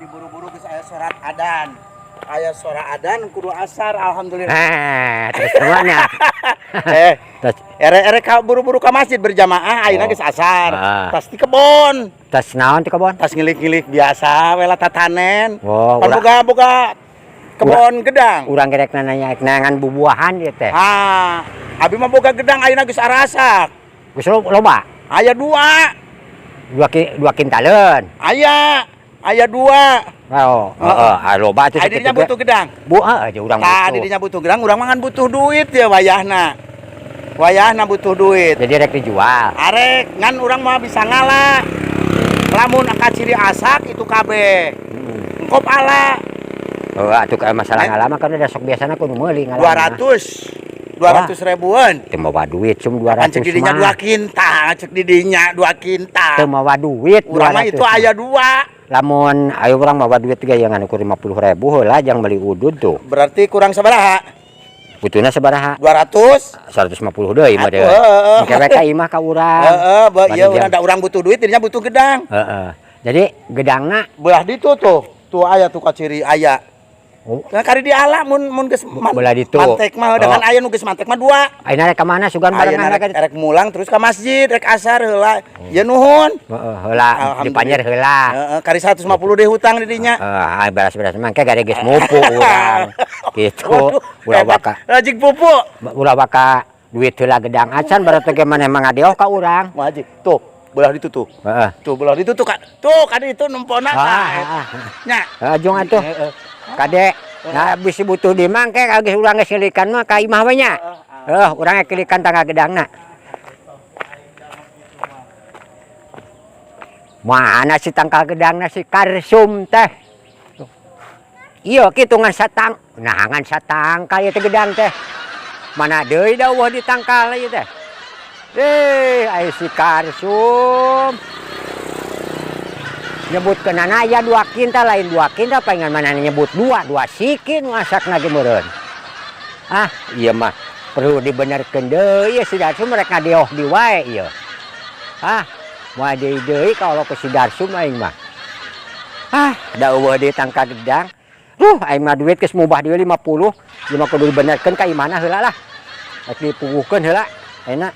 Diburu-buru geus aya surat adan. Aya suara adan kudu asar, alhamdulillah. Eh, terus kemana? Eh, Terus ere-ere ka buru-buru ka masjid berjamaah, ayeuna Oh. geus asar. Ah. Tas di kebon. Tas naon ti kebon? Tas ngilik-ngilik biasa we lah tatanen. Oh, Pan urang boga boga kebon gedang. Urang gerek nanya neangan bubuahan ieu teh. Ah, abi mah boga gedang, ayeuna geus arasak. Geus loba. Aya dua. 2 kintaleun. Aya, aya dua. Oh, heeh, ah, loba atuh Aya sakitu dirinya ge. Butuh gedang. Bu, heeh, aja urang Tah, butuh. Dirinya butuh gedang, urang mah ngan butuh duit ya wayahna. Wayahna butuh duit. Jadi rek dijual. Arek, ngan urang mah bisa ngala. Lamun kaciri asak itu kabeh. Engkop ala. Oh, atuh ka masalah Eh? Ngala mah kan udah sok biasana kudu meuli ngala. 200. 200 ribuan. Teu mawa duit cum Kan 200 cek didinya mah. 2 kintal, cek didinya 2 kintal. Teu mawa duit Urang mah 200 itu aya dua. Lamun ayo urang mawa duit ge yang ukur 50.000 heula jang beli udud tuh. Berarti kurang sabaraha? Butuhna sabaraha? 200. 150 deui mah Atuh, deui. heeh. Engke we ka imah ka urang. Heeh, ba Bari ieu urang da urang butuh duit, dirinya butuh gedang. Heeh. Jadi gedangna Belah ditu tuh. Tuh aya tuh kaciri aya. Oh. Nah, kari diala mun mun geus Belah ditu. Mantek mah dengan Oh. aya nu geus mantek mah dua. Ayeuna rek ka mana sugan Ayeuna barengan rek, rek mulang terus ka masjid, rek asar heula. Ya nuhun. Heeh, heula Alhamdulillah. dipanjer heula. Heeh, kari 150 deh hutang di dinya. Heeh, beras-beras mah engke gare geus mupu urang. Gitu. Waduh, Ulah hebat. waka. Rajik pupu. Ulah waka duit heula gedang acan baru teh maneh mah ngadeoh ka urang. Wajib. Tuh, belah ditu tuh. Heeh. Tuh belah ditu tuh, Kak. Tuh, kadi itu nempona Ah, tah. ah, ah. Nya. Heeh, jung atuh. Kade, nah bisi butuh di mah engke geus urang geus ngilikan mah ka imah we nya. Heuh, urang ge kilikan tangga gedangna. Mana si tangkal gedangna si Karsum teh? Iya kitu ngan satang, nah ngan satangkal ieu teh gedang teh. Mana deui da eueuh di tangkal ieu teh. Eh, ai si Karsum. Nyebutkeunana aya 2 kintal, lain 2 kintal, palingan mana nyebut dua, dua siki nu asakna ge meureun. Ah, ieu mah perlu dibenerkeun deui si Darsum rek ngadeoh di wae ieu. Ah, moal deui deui kalau ke si Darsum aing mah. Ah, da eueuh deui tangkal gedang. Aing mah duit geus mubah deui 50, ieu mah kudu dibenerkeun ka imahna heula lah. Rek dipuguhkeun heula. Enak.